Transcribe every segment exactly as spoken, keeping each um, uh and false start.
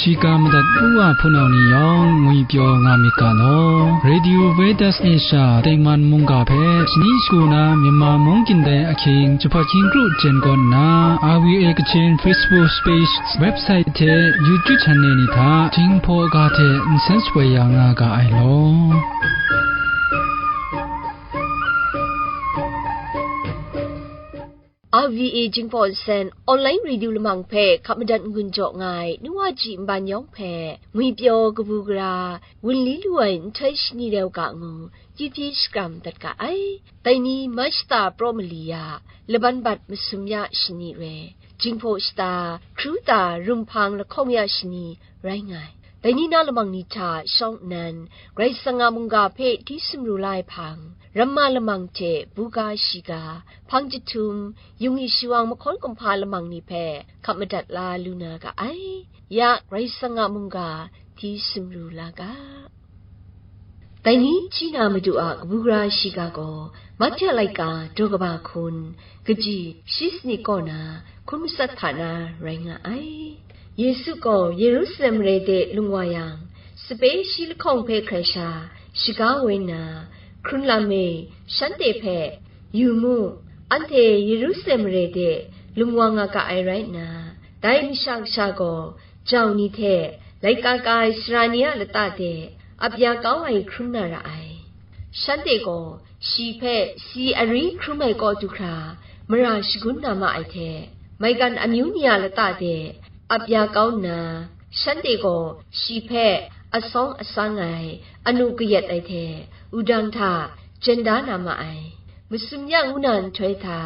Shiga madat u wa hpunau ni yawng ngwi pyaw nga myit ga law. Radio Veritas Asia tengman mungga hpe shani shagu na Myanmar mung kyin dai ahkying jahpat hkying kru jen kawn nna, R V A Kachin Facebook page, website hte YouTube channel ni hta Jinghpaw ga hte nsen shapoi ya nga ga ai law. R V A Jinghpaw Nsen online radio lamang hpe hkap madat n-gun jaw nga ai, nu wa ji nban yawng hpe, ngwi pyaw kabu gara, wunli lu ai nhtoi shani rau ga ngu, gyipyi shakram dat ga ai. Dai ni Machta praw mali ya, laban bat masum ya shani re, Jinghpaw shata, hkru ta, rumhpang lahkawng ya shani rai nga ai. Dai ni na lamang ni hta shawng nnan, Karai Kasang a mungga hpe hti sumru la ai hpang, ramma lamang hte buga shiga, hpang jahtum, yung i shawang mahkawn kumhpa lamang ni hpe hkap madat la lu na ga ai. Ya Karai Kasang a mungga hti sumru la ga. Dai ni hti na Madu a kabu gara shiga gaw, Mahte laika daw kaba hkun, kaji shi sanit kaw na, hkun matsat hta na rai nga ai. Yesu gaw Yerusalem mare de lung wa yang, sape shi lahkawng hpe hkrai sha, shaga woi nna, hkrun lam e shanhte hpe, "Yu mu, anhte Yerusalem mare de lung wa nga ga ai rai nna, dai masha kasha gaw jau ni hte laika ka ai sara ni a lata de ap ya kau ai hkrum na ra ai." Shanhte gaw shi hpe si ari hkrum ai kaw du hkra mara shagun na ma ai hte, maigan amyu ni a lata de ap ya kau nna, shanhte gaw shi hpe asawng asang ai, anu kayat ai hte wudang hta jen da na ma ai. Masum ya ngu na nhtoi hta,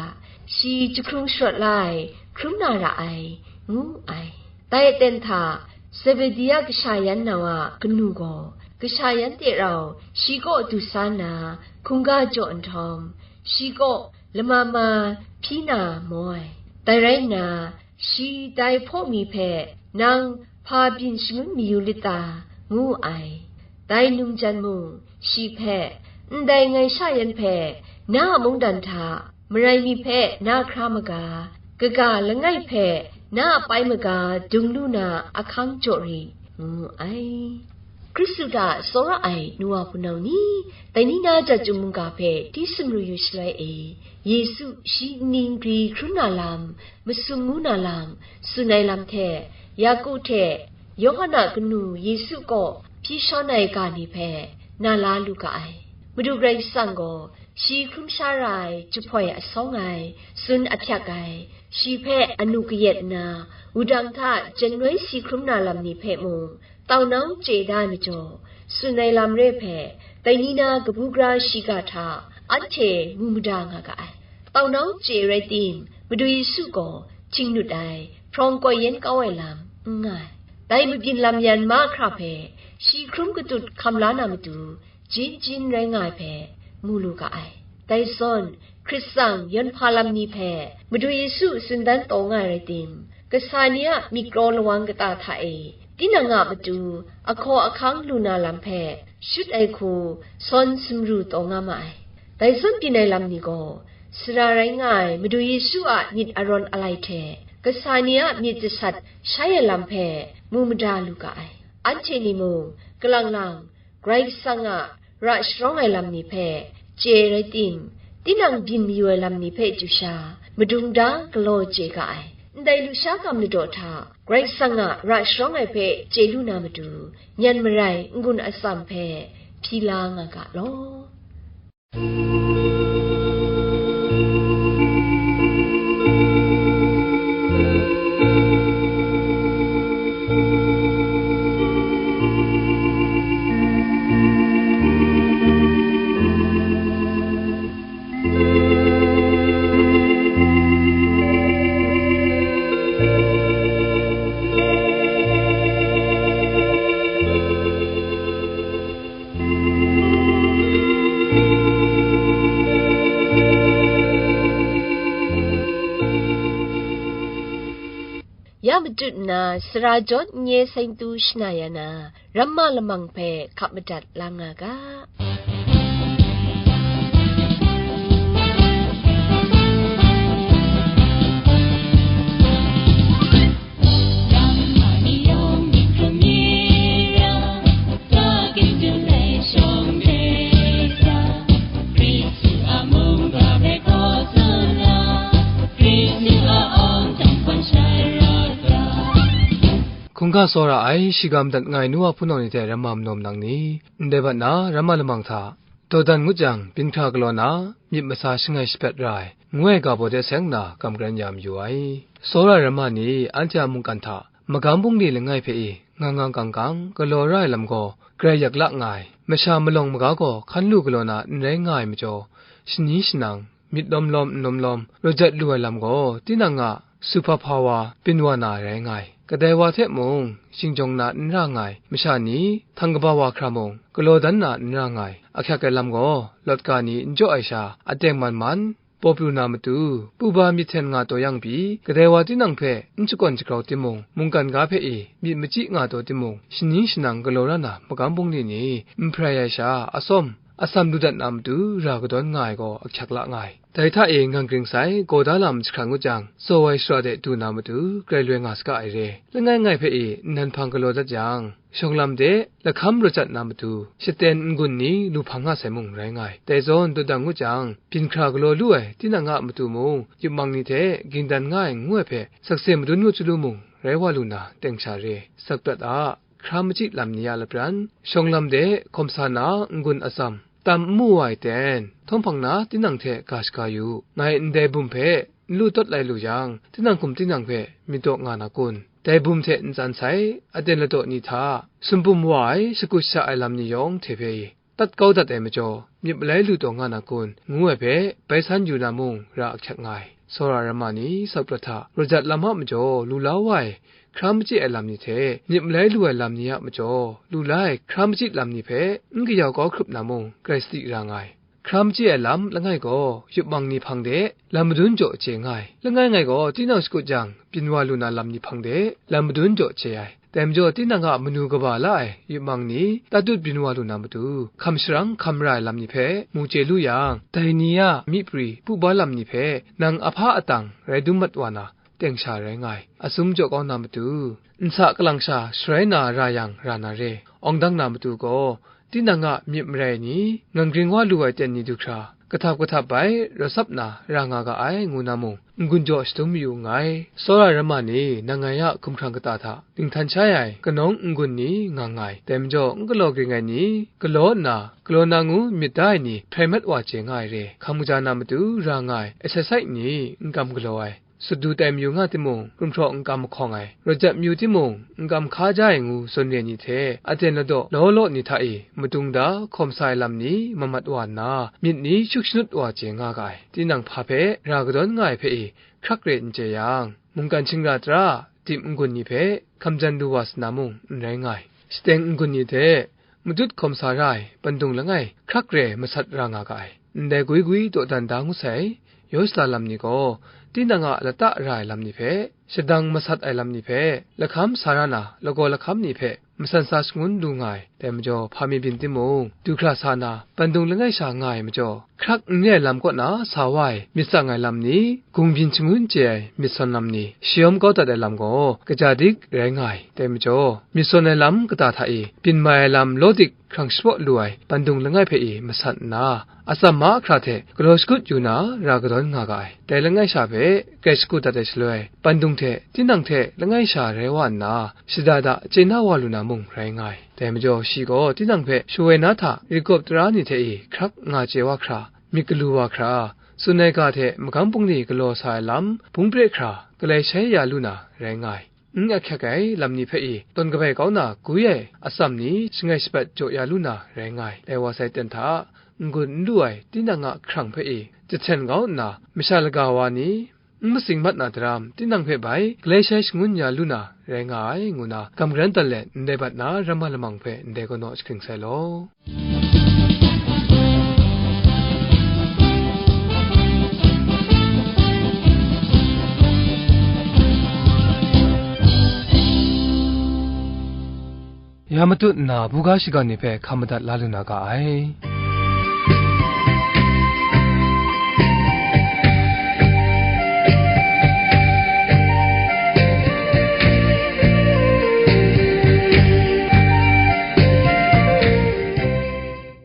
shi jahkrung sharawt la ai, hkrum na ra ai, ngu ai. Dai aten hta, Zebedi a kasha yan nau a kanu gaw, kasha yan hte rau shi kaw du sa nna, hkungga jaw nhtawm, shi kaw lama ma hpyi na maw ai. Dai rai nna, shi dai hpaw mi hpe, "Nang hpa byin shangun mayu lit ta?" ngu ai. Dai nungjan mung shi hpe, "Ndai ngai sha yan hpe na a mungdan hta marai mi hpe na hkra maga, kaga langai hpe na a pai maga dung lu na ahkang jaw ri," ngu ai. Hkristu hta tsawra ai nu wa hpunau ni, dai ni na jat chyum mungga hpe hti sumru yu shaloi e, Yesu shi nni nkri hkrum na lam, masum ngu na lam, tsun ai lam hte, Yaku hte Yawhan a kanu Yesu kaw hpyi shawn ai ga ni hpe na la lu ga ai. Madu Karai Kasang gaw shi hkrum sha ra ai jahpoi asawng ai, tsun ahpyak ai, shi hpe anu kayat nna, wudang hta janwoi si hkrum na lam ni hpe mung, tau nau chye da ai majaw, tsun ai lam re hpe, dai ni na kabu gara shiga hta anhte mu mada nga ga ai. Tau nau chye rai tim, Madu Yesu gaw htingnut ai, hprawng koi yen kau ai lam n nga ai. Dai mabyin lam yan mahkra hpe shi hkrum katut hkam la na matu, jin jin rai nga ai hpe mu lu ga ai. Dai zawn, Hkrit tsang yawn hpa lam ni hpe Madu Yesu tsun dan taw nga ai rai tim, kasa ni a myit kraw lawang kata hta e, tinang a matu ahkaw ahkang lu na lam hpe shut ai hku sawn sumru taw nga ma ai. Dai zawn byin ai lam ni gaw, sara rai nga ai Madu Yesu a myit arawn alai hte, kasa ni a myit jasat shai ai lam hpe mu mada lu ga ai. Anhte ni mung, kalang lang, Karai Kasang a ra sharawng ai lam ni hpe chye rai tim, tinang byin mayu ai lam ni hpe chyu sha, madung da galaw chye ga ai. Ndai lusha gam ladaw hta, Karai Kasang a ra sharawng ai hpe chye lu na matu, nyan marai n-gun atsam hpe hpyi la nga ga law. Ya matut nna, sara jawn n-, nye saingtu shana ya na, ramma lamang hpe hkap madat la nga ga. Nga tsawra ai, shiga madat nga ai nu wa hpunau ni hte ramma manawm nang ni, ndai bat na ramma lamang hta, dawdan ngut jang, byin hkra galaw na, myit masa shangai shapyat ra ai, ngu ai ga baw de seng nna, kam karan ya mayu ai. Tsawra ramma ni, anhte a mungkan hta, magam bungli langai hpe i, ngang ngang kang kang, galaw ra ai lam gaw, grai yak la nga ai. Masha malawng maga gaw, hkan lu galaw na n rai nga ai majaw, shani shanang, myit lawm lawm, n lawm lawm, rawt jat lu ai lam gaw, tinang a su hpa hpa wa, byin wa na rai nga ai. Kadai wa hte mung, shingjawng na n ra nga ai, masha ni, htang kaba wa hkra mung, galaw dan na n ra nga ai, ahkyak ai lam gaw, lawt ga ni n jaw ai sha, ateng man man, paw pru na matu, puba myit hten nga taw yang pyi, kadai wa tinang hpe n shakawn shagrau timung, mungkan ga hpe e myit machyi nga taw timung, shani shanang galaw ra na magam bungli ni, n hparai ai sha, atsawm, atsam lu dat na matu ra kadawn nga ai gaw ahkyak la nga ai. Dai hta e ngang gring sai, gaw da lam jahkran ngut jang, tsaw ai shara de du na matu, grai loi nga saga ai re. Langai ngai hpe e, nnan hpang galaw dat yang, shawng lam de, lahkam rawt jat na matu, shaten n-gun ni lu hpang nga sai mung rai nga ai. Dai zawn dawdan ngut jang, byin hkra galaw lu ai, tinang a matu mung, yupmang ni hte, ging dan nga ai ngu ai hpe, sakse madun ngut chyalu mung, rai wa lu na, teng sha re, sak prat a. Hkra machyi lam ni a lapran, shawng lam de, hkawm sa na, n-gun atsam, tam n mu wa ai ten, htawm hpang na tinang hte ga shaga yu u. Ngai ndai bum hpe n lu tawt lai lu yang, tinang hkum tinang hpe myit daw nga na kun? Dai bum hte n tsan sai, aten ladaw ni hta, sum bum wa ai, shakut sha ai lam ni yawng hte hpe i, tat kau dat ai majaw, myit malai lu taw nga na kun, ngu ai hpe, bai san yu na mung, ra ahkyak nga ai. Tsawra ramma ni, sak prat hta, rawt jat lam a majaw, lu la wa ai, hkra machyi ai lam ni hte, myit malai lu ai lam ni a majaw, lu la ai hkra machyi lam ni hpe, n kayau kau hkrup na mung, grai sadi ra nga ai. Hkra machyi ai lam langai gaw, yupmang ni hpang de, lam madun jaw chye nga ai. Langai ngai gaw, tinang shakut jang, byin wa lu na lam ni hpang de, lam madun jaw chye ai. Dai majaw, tinang a manu kaba la ai yupmang ni, tatut byin wa lu na matu, hkam sharang hkam ra ai lam ni hpe, mu chye lu yang, dai ni a myi pri, puba lam ni hpe, nang ahpa atang rai dum mat wa na, teng sha rai nga ai. Atsum jaw kau na matu, nsa kalang sha sharai na ra yang ra na re, awng dang na matu gaw, tinang a myit marai ni, ngang gring wa lu ai ten ni du hkra, kahtap kahtap bai rawt sap na ra nga ga ai, ngu na mung, n-gun jaw shadum mayu nngai. Tsawra ramma ni, nang ngai a hkumhkrang kata hta, dinghtan shai ai, kanawng n-gun ni nga nngai. Dai majaw, n galaw ging ai ni, galaw nna, galaw na ngu myit da ai ni, hprai mat wa chye nga ai re, hkam kaja na matu ra nga ai, asai sai ni, n kam galaw ai, sut du tai mayu nga timung, hkrunhpraw n kam mahkawng ai, rawt jat mayu timung, n kam hka ja ai ngu zawn re ni hte, aten ladaw law law ni hta e, madung da, hkawm sa ai lam ni mamat wa nna, myit ni shuk shanut wa chye nga ga ai. Tinang hpa hpe ra kadawn nga ai hpe e, hkrak re n chye yang, mungkan shingra tara, tim n-gun ni hpe, hkam jan lu wa sa na mung, n rai nga ai. Shateng n-gun ni hte, matut hkawm sa ra ai, pandung langai, hkrak re masat ra nga ga ai. Ndai gwi gwi dawdan da ngut sai, yaw sala lam ni gaw, tinang a lata ra ai lam ni hpe, shadang masat ai lam ni hpe, lahkam sa ra na, lagaw lahkam ni hpe, masan sa shangun lu nga ai. Dai majaw, hpa mi byin timung, du hkra sa na, pandung langai sha nga ai majaw, hkrak n re ai lam kaw na sa wa ai, myit tsang ai lam ni, gung byin shangun chye ai, myit sawn lam ni, shayawm kau dat ai lam gaw, kaja dik rai nga ai. Dai majaw, myit sawn ai lam kata hta e, byin mai ai lam law dik, hkrang shapraw lu ai, pandung langai hpe e masat nna, atsam ma hkra hte galaw shakut yu na, ra kadawn nga ga ai. Dai langai sha hpe, grai shakut dat ai shaloi, pandung hte, tinang hte langai sha rai wa nna, shada da chye na wa lu na mung rai nga ai. Dai majaw, shi gaw tinang hpe shawoi na hta, rit gawp tara ni hte e hkrak nga chye wa hkra, myit galu wa hkra, tsun ai ga hte magam bungli galaw sa ai lam, bung pre hkra, galai shai ya lu na, rai nga ai. N ahkyak ai lam ni hpe e, tawn kabai kau na gwi ai atsam ni shangai shabat jaw ya lu na rai nga ai. Dai wa sai ten hta, n-gun n lu ai tinang a hkrang hpe e, jahten kau nna, masha laga wa ni, n matsing mat na daram, tinang hpe bai galai shai shangun ya lu na rai nga ai, ngu na, gam garan dan let ndai bat na ramma lamang hpe ndai kanaw shagring sai law. Ya matut nna, buga shiga ni hpe hkam madat la lu na ga ai.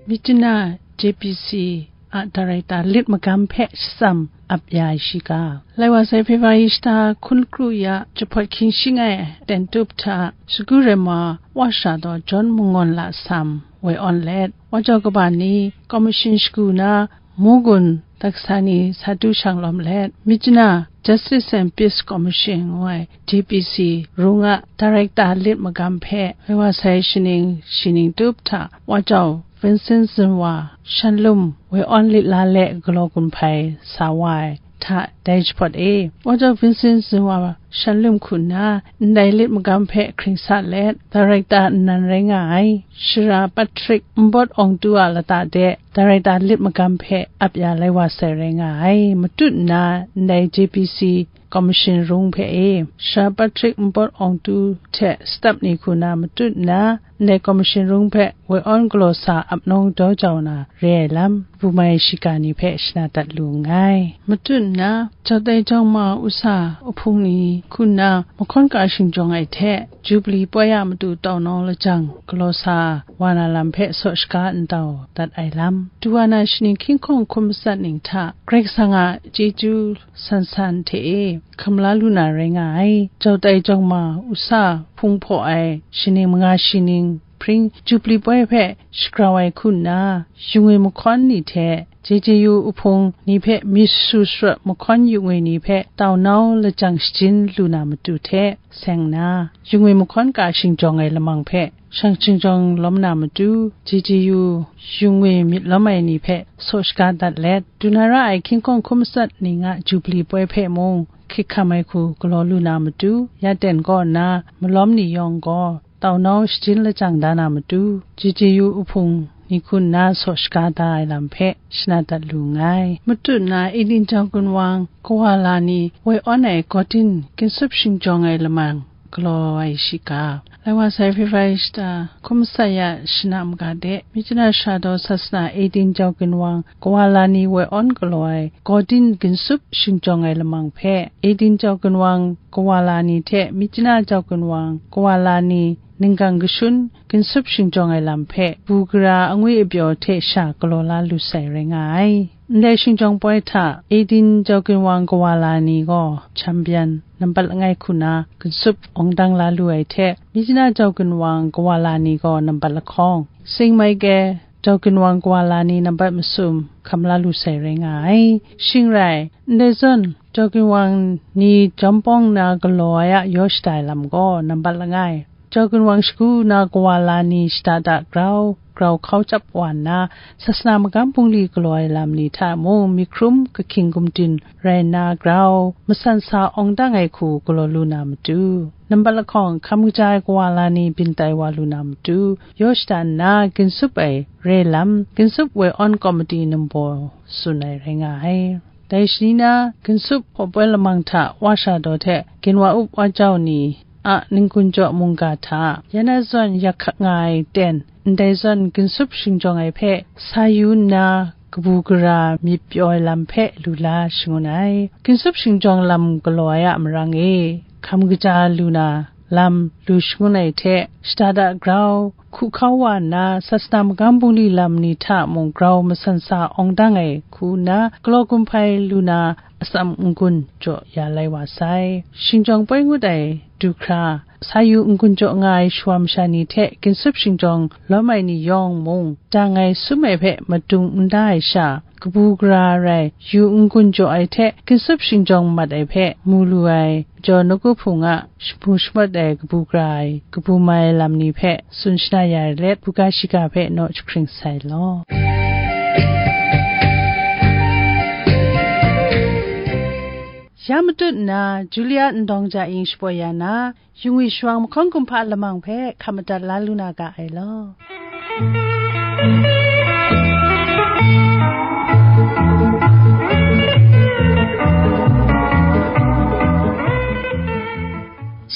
Michina J P C a darekta lit magam hpe shatsam ap ya ai shiga, lai wa sai February shata hkun kru ya jahpawt hkying shi ngai ten tup hta, Shagu Rema Wa Sha Daw John Mangawn Lasam woi awn let, Wa Jau kaba ni, Commission shagu na, Mugun Daksani Satu Shanglawm let, Myitkyina Justice and Peace Commission ngu ai J P C rung a darekta lit magam hpe, lai wa sai shaning shi ning tup hta, Wa Jau Vincent Zunwa Shanlum woi awn lit la le galaw gun hpai sa wa ai hta, dai jahpawt e, Wa Jau Vincent Zunwa Shanlum hku nna, ndai lit magam hpe hkring sa let, darekta nnan rai nga ai Shara Patrick Nbawt Awngtu a lata de darekta lit magam hpe ap ya lai wa sai rai nga ai. Matut nna, ndai J P C Commission rung hpe e, Shara Patrick Nbawt Awngtu hte stap ni hku na matut nna, ndai Commission rung hpe woi awn galaw sa ap nawng daw jau na re ai lam, bumai shiga ni hpe shana dat lu nngai. Matut nna, Jautai Jawng Ma Usa Uhpung ni hku nna mahkawn ka shingjawng ai hte, Jubili poi a matu tau nau lajang galaw sa wa na lam hpe saw shaga ntau dat ai lam, du wa na shaning hkying hkawng hkum matsat ning hta Karai Kasang a chyeju san san hte e hkam la lu na rai nga ai. Jautai Jawng Ma Usa Uhpung hpaw ai shaning manga shi ning hpring Jubili poi hpe shagrau ai hku nna, yu ngwi mahkawn ni hte J J U Uhpung ni hpe myit su sharawt mahkawn yu ngwi ni hpe tau nau lajang shajin lu na matu hte seng nna, yu ngwi mahkawn ka shingjawng ai lamang hpe shang shingjawng lawm na matu, J J U yu ngwi myit lawm ai ni hpe saw shaga dat let, du na ra ai hkying hkawng hkum matsat ning a Jubili poi hpe mung hkrit hkam ai hku galaw lu na matu, ya ten kaw nna malawm ni yawng gaw tau nau shajin lajang da na matu, J J U Uhpung ni hku nna saw shaga da ai lam hpe shana dat lu nngai. Matut nna, Edim Jau Ginwang Kawala ni woi awn ai Gawdin Ginsup Shingjawng ai Lamang galaw ai shiga, lai wa sai February shata hkum matsat ya shana maga de, Myitkyina Shara Daw Sasana Edim Jau Ginwang Kawala ni woi awn galaw ai Gawdin Ginsup Shingjawng ai Lamang hpe, Edim Jau Ginwang Kawala ni hte Myitkyina Jau Ginwang Kawala ni ninggang kashun ginsup shingjawng ai lam hpe, bu gara angwi apyaw hte sha galaw la lu sai rai nga ai. Ndai shingjawng poi hta, Edim Jau Ginwang Kawala ni gaw champion nambat langai hku na ginsup awng dang la lu ai hte, Myitkyina Jau Ginwang Kawala ni gaw nambat lahkawng, Sing Mai Kye Jau Ginwang Kawala ni nambat masum hkam la lu sai rai nga ai. Shing rai, ndai zawn, Jau Ginwang ni jawm pawng na galaw ai a yaw shada ai lam gaw nambat langai, Jau Ginwang shagu na Kawala ni shada da grau grau hkau chyap wa nna, sasana magam bungli galaw ai lam ni hta mung myit hkrum kahkying gumdin rai nna grau masan sa awng dang ai hku galaw lu na matu, nambat lahkawng hkam kaja ai Kawala ni byin tai wa lu na matu, yaw shada nna ginsup ai re lam, ginsup woi awn komiti numbaw tsun ai rai nga ai. Dai shani na, ginsup hpaw poi lamang hta Wa Sha Daw hte Ginwa Up Wa Jau ni a ninggun jaw mungga hta, ya na zawn yak hkak nga ai ten, ndai zawn ginsup shingjawng ai hpe sa yu nna, kabu gara myit pyaw ai lam hpe lu la shangun ai. Ginsup shingjawng lam galaw ai a marang e, hkam kaja lu na lam lu shangun ai hte, shada da grau hku hkau wa nna, sasana magam bungli lam ni hta mung grau masan sa awng dang ai hku nna, galaw gun hpai lu na atsam n-gun jaw ya lai wa sai. Shingjawng poi ngut ai du hkra, sa yu n-gun jaw nga ai shawa masha ni hte ginsup shingjawng lawm ai ni yawng mung, dang ai sum ai hpe madung n da ai sha, kabu gara rai, yu n-gun jaw ai hte ginsup shingjawng mat ai hpe mu lu ai, majaw nawku hpung a shamu shamawt ai kabu gara ai, kabu mai ai lam ni hpe tsun shana ya ai let, buga shiga hpe naw jahkring sai law. Ya matut nna, Julia Ndawng Ja Ing shapoi ya na, yu ngwi shawang mahkawn kumhpa lamang hpe hkap madat la lu na ga ai law.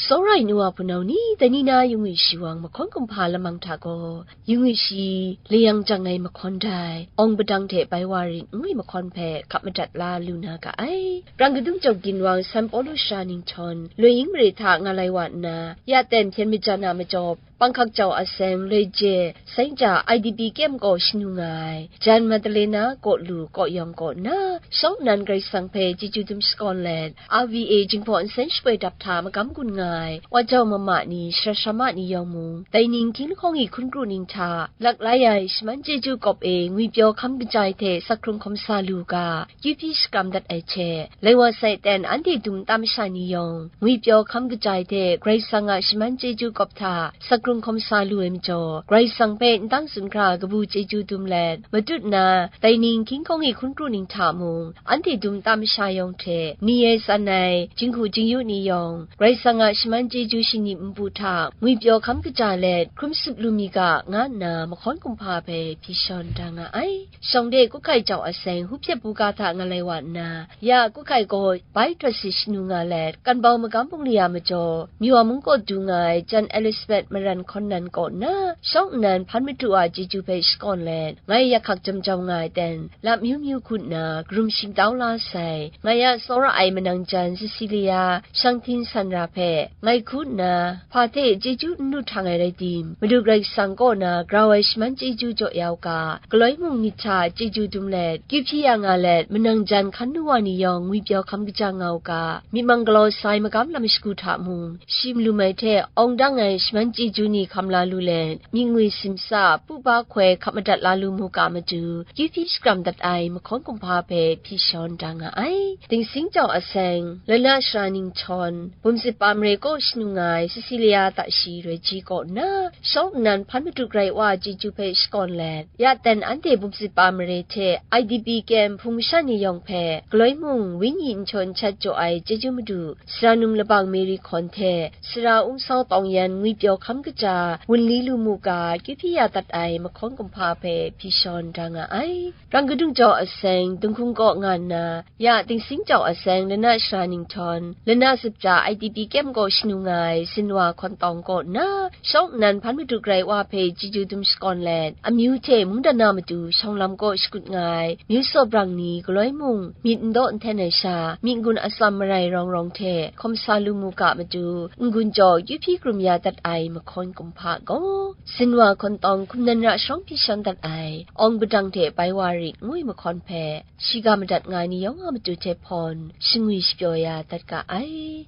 Tsawra ai nu wa hpunau ni, dai ni na yu ngwi shawang mahkawn kumhpa lamang hta gaw, yu ngwi shi layang jang ai mahkawn dai, awng padang hte bai wa rit n ri mahkawn hpe hkap madat la lu na ga ai. Rang kadung jau ginwang San Pawlu sara ninghtawm, loi yin mare hta nga lai wa nna, ya ten hpyen majan a majaw, Panghkak Jau Aseng, Loi Je, Saint Ja I D P Camp kaw shanu nga ai, Jan Madalena, Kaw Lu, Kaw Yawng kaw nna, shawng nnan Karai Kasang hpe chyeju dum shakawn let, R V A Jinghpaw Nsen Shapoi Dap hta magam gun nga ai, Wa Jau Mama ni, Sara Sara Ma ni yawng mung, dai ning hkying lahkawng e hkun kru ning hta, lak lai ai shaman chyeju kawp e ngwipyaw hkam kaja ai hte sakhkrung hkawm sa lu ga, kyu hpyi shakram dat ai hte, lai wa sai ten anhte dum nta masha ni yawng, ngwipyaw hkam kaja ai hte Karai Kasang a shaman chyeju kawp hta sakhkrung hkawm sa lu ai majaw, Karai Kasang hpe n dang tsun hkra kabu chyeju dum let, matut nna, dai ning hkying lahkawng e hkun kru ning hta mung, anhte dum nta masha yawng hte, ni e tsan ai, jinghku jingyu ni yawng, Karai Kasang a shaman chyeju shani npu hta ngwipyaw hkam kaja let, hkrum sup lu mi ga, nga nna mahkawn kumhpa hpe hpyi shawn da nga ai. Shawng de Kuhkai Jau Aseng, Hupyep Buga hta nga lai wa nna, ya Kuhkai gaw bai hkawt si shanu nga let, Kanbau magam bungli a majaw, Miwa mung kaw du nga ai Jan Elizabeth Maran Hkawn Nan kaw nna, shawng nnan hpan madu a chyeju hpe shakawn let, ngai yak hkak jam jau nga ai ten, lap myu myu hku nna, karum shingtau la sai, ngai a tsawra ai manang jan Cecilia, Shang Htin San Ra hpe, ngai hku nna, hpa hte chyeju n lu htang ai rai tim, Madu Karai Kasang kaw na grau ai shaman chyeju jaw ya u ga, galoi mung myit hta chyeju dum let, kyu hpyi ya nga let, manang jan hkan nu wa ni yawng ngwipyaw hkam kaja nga u ga, myit mang galaw sa ai magam lam shagu hta mung, shi malum ai hte awng dang ai shaman chyeju ni hkam la lu let, myit ngwi simsa, pu ba hkoi hkap madat la lu mu ga matu, kyu hpyi shakram dat ai mahkawn kumhpa hpe hpyi shawn da nga ai. Dingsing Jau Aseng, Lana Sara Ningchawn, Bumsit Pa Mare kaw shanu nga ai Cecilia Tashi Roi Ji kaw nna, shawng nnan hpan madu Karai Wa chyeju hpe shakawn let, ya ten anhte Bumsit Pa Mare hte I D P Camp hpung masha ni yawng hpe, galoi mung wenyi nchaw nchat jaw ai chyeju madu, Sara Num Labang Mary Hkawn hte, Sara Wungsau Tawng Yan ngwipyaw hkam kaja wunli lu mu ga, kyu hpyi ya dat ai mahkawn kumhpa hpe hpyi shawn da nga ai. Rang Kadung Jau Aseng, Dinghkung kaw nga nna, ya Dingsing Jau Aseng, Lana Sara Ningchawn, Lana Sutpya I D P Camp kaw shanu nga ai Sinwa Hkawn Tawng kaw nna, shawng nnan hpan madu Karai Wa hpe chyeju dum shakawn let, amyu hte mungdan na matu shawng lam kaw shakut nga ai, myu saw brang ni galoi mung, myit n daw n hten ai sha, myit n-gun atsam marai rawng rawng hte hkawm sa lu mu ga matu, n-gun jaw kyu hpyi karum ya dat ai mahkawn kumhpa gaw, Sinwa Hkawn Tawng hkum nan ra sharawng hpyi shawn dat ai, awng padang hte bai wa rit ngu ai mahkawn hpe, shiga madat nga ai ni yawng a matu hte hpawn, shangwi shapyaw ya dat ga ai.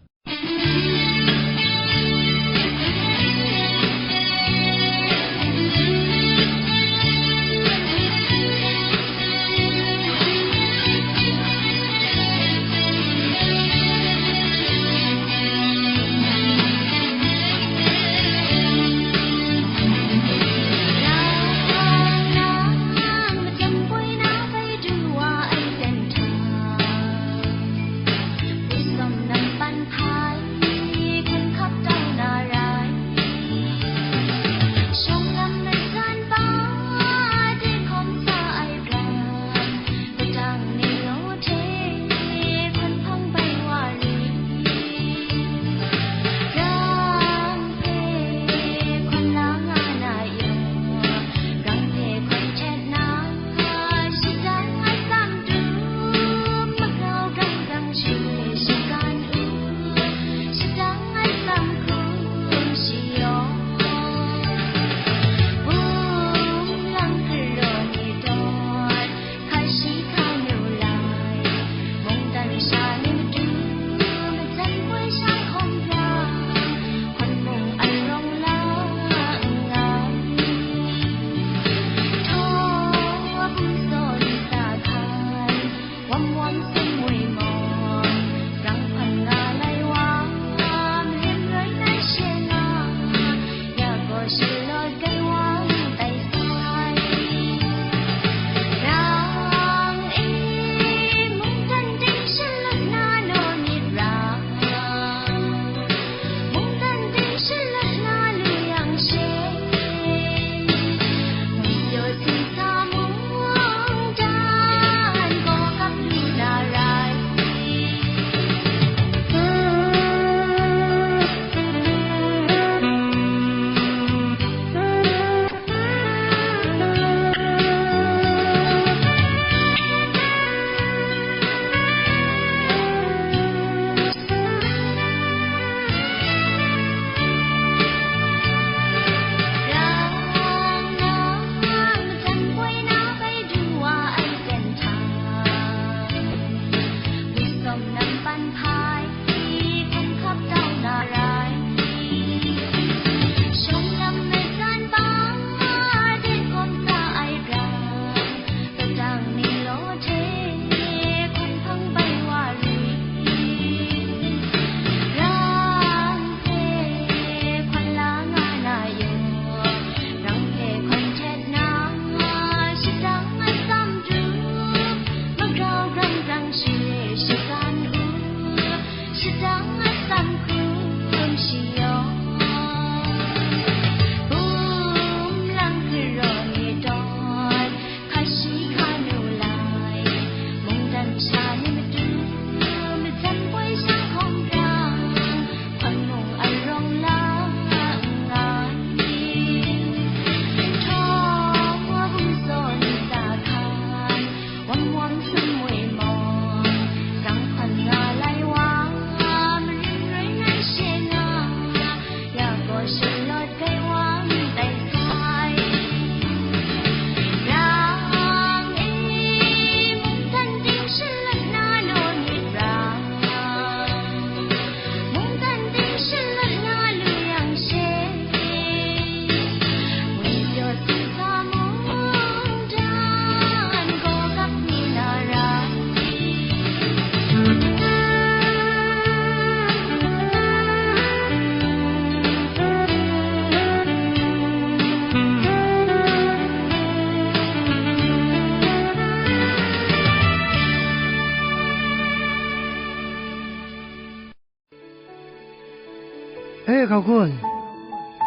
Hkau kun.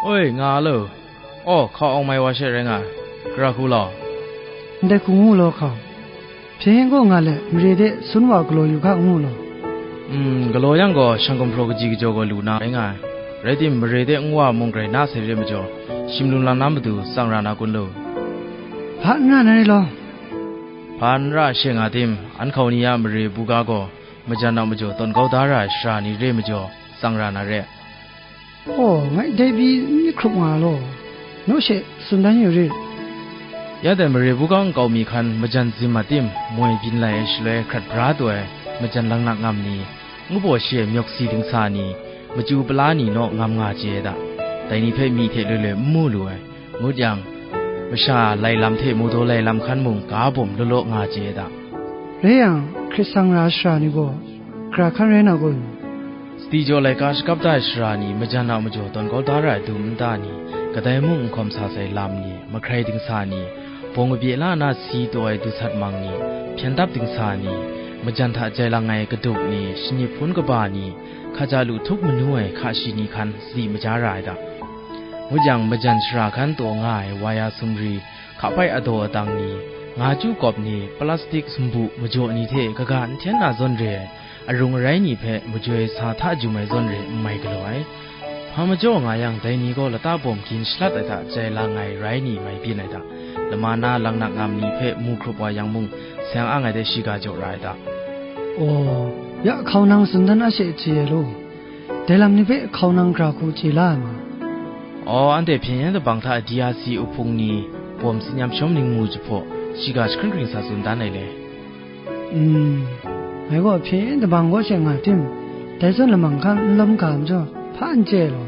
Oi, nga a lo. Aw, hkau awng mai wa she rai nga ai. Gara hku law. Ndai hku ngu law hkau. Hpyen yen gaw nga let, mare de sun wa galaw yu hka ngu law. Mm, galaw yang gaw, shang gumhpraw kaji kajaw gaw lu na rai nga ai. Rai tim, mare de nwa mung grai na sai re majaw, shim lum lam na matu tsang ra na kun lu? Hpa n ra na re law. Hpa n ra she nga tim, an hkau ni a mare buga gaw, majan a majaw tawn kau da ra ai shara ni re majaw, tsang ra na re. Aw, ngai dai pyi n myit hkrup nga law, naw she tsun dan yu rit. Ya dai mare buga nkau mi hkan majan zim a tim, moi byin lai ai shaloi hkrat bra taw ai, majan langnak ngam ni, ngu baw shi ai myawk si dingsa ni, machyu pala ni naw ngam nga chye ai da. Dai ni hpe myi hte loi loi n mu lu ai. Ngut yang, masha lai lam hte mawdaw lai lam hkan mung ga bawm law law nga chye ai da. Rai yang, hkrit sang ra ai shara ni gaw, gara hkan rai na kun? Sadi jaw laika shakap da ai shara ni majan a majaw tawn kau da ra ai dum nta ni, kadai mung n hkawm sa sai lam ni, mahkrai dingsa ni, bawng kabye la na si taw ai dusat mang ni, hpyen dap dingsa ni, majan hta jai lang ai kaduk ni, shanip hpun kaba ni, hkaja lu htup manu ai hka shi ni hkan sadi maja ra ai da. Ngut yang, majan shara hkan taw nga ai waya sumri, hkapai adaw adang ni, nga chyu kawp ni, plastik sumbu majaw ni hte kaga n hten na zawn re ai, arung arai ni hpe majoi sa hta jum ai zawn re n mai galaw ai. Hpa majaw nga yang, dai ni gaw lata bawm gin shalat ai hta jai lang ai rai ni mai byin ai da. Lama na langnak ngam ni hpe mu hkrup wa yang mung, seng ang ai de shiga jaw ra ai da. Aw, ya hkau nang tsun dan a she chye ai law. Dai lam ni hpe hkau nang gara hku chye la ai ma? Aw, anhte hpyen yen dabang hta D R C uhpung ni bawm tsin yam shawm ning mu jahpaw, shiga jahkring hkring sa tsun dan ai le. Mm, ngai gaw hpyen yen dabang kaw she nga tim, dai zawn lamang hkan n lawm ga majaw, hpa n chye law.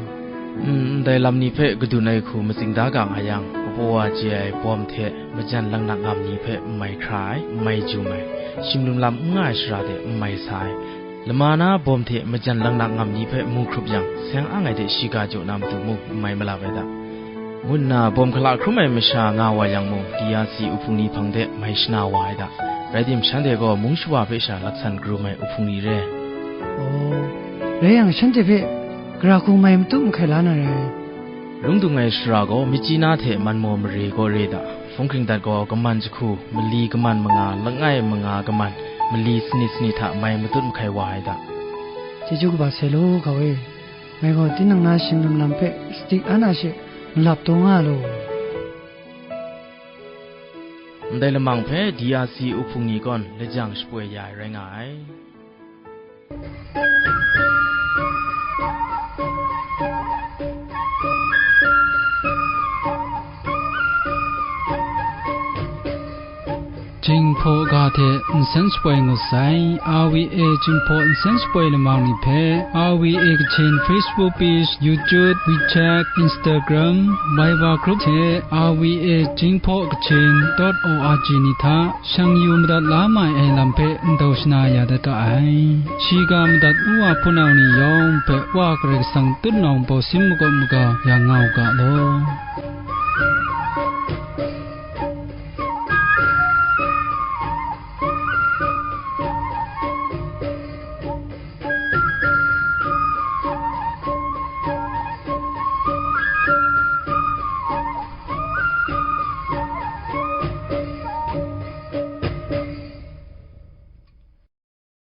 Mm, ndai lam ni hpe kadun ai hku matsing da ga nga yang, kapaw wa chye ai bawm hte majan langnak ngam ni hpe n mai hkra ai, n mai jum ai, shim lum lam n nga ai shara de n mai sa ai, lama na bawm hte majan langnak ngam ni hpe mu hkrup yang, seng ang ai de shiga jaw na matu mung n mai malap ai da, ngu nna bawm hkala hkrum ai masha nga wa yang mung, D R C uhpung ni hpang de mai shana wa ai da. Rai tim, shanhte gaw mung shawa hpe sha laksan karum ai uhpung ni re. Aw, rai yang, shanhte hpe gara hku mai matup mahkai la na rai. Lung dung ai shara gaw, myit chyi na hte man maw mare gaw re da. Hpung hkring dat gaw, kaman jahku, mali kaman manga, langai manga kaman, mali sanit sanit hta mai matut mahkai wa ai da. Chyeju kaba sai law, hkau e. Ngai gaw tinang na shim lum lam hpe sadi an a she malap taw nga law. Ndai lamang hpe D R C uhpung ni gawn lajang shapoi ya ai rai nga ai. Jinghpaw ga hte nsen shapoi ngut sai. R V A Jinghpaw nsen shapoi lamang ni hpe R V A Kachin Facebook page, YouTube, WeChat, Instagram, Viber group hte R V A Jinghpaw Kachin dot O R G ni hta shang yu madat la mai ai lam hpe ndau shana ya dat ga ai. Shiga madat u wa hpunau ni yawng hpe Wa Karai Kasang tutnawng bawsin makawp maga yang nga u ga law.